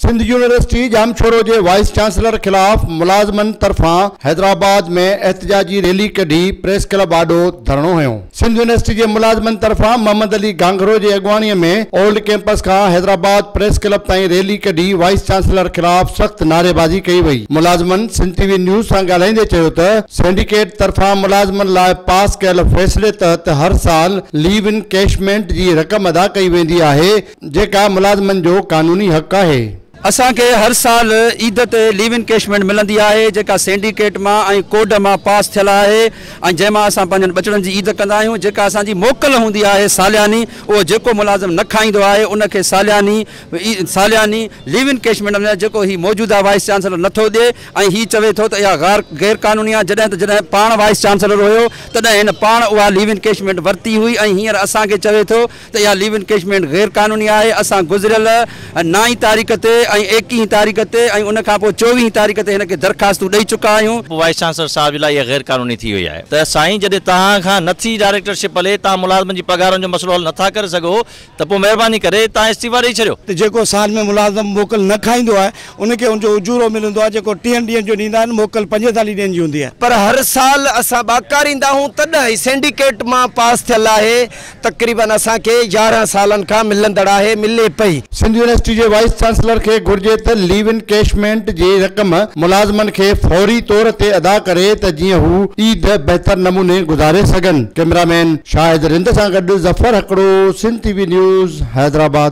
Sindh university Jamshoro جي vice chancellor خلاف ملازمن طرفان حيدرآباد ۾ احتجاجي ريلي ڪڍي پريس ڪلب آڏو ڌرڻو هنيو. سنڌ يونيورسٽي جي ملازمن طرفان محمد علي گهانگهرو جي اڳواڻي ۾ اولڊ ڪيمپس کان حيدرآباد پريس ڪلب تائين ريلي ڪڍي وائيس چانسلر خلاف سخت نعريبازي ڪئي وئي. ملازمن سنڌ ٽي وي نيوز سان ڳالهائيندي چيو ته سينڊيڪيٽ طرفان ملازمن لاء پاس ڪيل فيصلي تحت هر سال ليو انڪيشمينٽ جي رقم ادا ڪئي ويندي آهي، جيڪا ملازمن جو قانوني حق آهي. اسان کي هر سال عيد تي ليو انڪيشمينٽ ملندي آهي جيڪا سينڊيڪيٽ مان ۽ ڪوڊ مان پاس ٿيل آهي ۽ جنهن مان اسان پنهنجن ٻچڙن جي عيد ڪندا آهيون جيڪا اسان جي موڪل هوندي آهي سالياني اهو جيڪو ملازم نه کائيندو آهي ان کي سالياني سالياني ليو انڪيشمينٽ ملندي آهي جيڪو هي موجوده وائيس چانسلر نه ٿو ڏئي ۽ هي چوي ٿو ته اها غار غير قانوني آهي جڏهن ته جڏهن پاڻ وائيس چانسلر هيو تڏهن هن پاڻ اها ليو انڪيشمينٽ ورتي هئي ۽ هينئر اسان کي چوي ٿو ته اها ليو انڪيشمينٽ غير قانوني آهي، اسان گذريل نائين تاريخ تي ۽ ايڪيهين تاريخ تي ۽ ان کان پوء چوويهين تاريخ تي هن کي درخواستون ڏئي چڪا آهيون. وائيس چانسلر صاحب جي لاء اها غير قانوني ٿي وئي آهي ته سائين جڏهن توهان کان نه ٿي ڊائريڪٽر شپ هلي، توهان ملازمن جي پگهارن جو مسئلو حل نه ٿا ڪري سگهو ته پوء مهرباني ڪري توهان استعيفا ڏئي ڇڏيو. ته جيڪو سال ۾ ملازم موڪل نه کائيندو آهي ان کي ان جو اجورو ملندو آهي جيڪو ٽيهن ڏينهن جو ڏيندا آهن موڪل پنجيتاليهه ڏينهن جي هوندي آهي. پر هر سال اسان ٻاڪاريندا آهيون تڏهن هي سينڊيڪيٽ مان پاس ٿيل آهي تقريبن اسان کي 11 سالن کان ملندڙ آهي ملي پئي. سنڌ يونيورسٽي جي وائيس چانسلر کي گهرجي ته ليو انڪيشمينٽ جي رقم ملازمن کي فوري طور تي ادا ڪري ته جيئن هو عيد بهتر نموني گذاري سگهن. ڪئميرا مين شاهد رند سان گڏ Zafar Hakro, Sindh T V news, Hyderabad.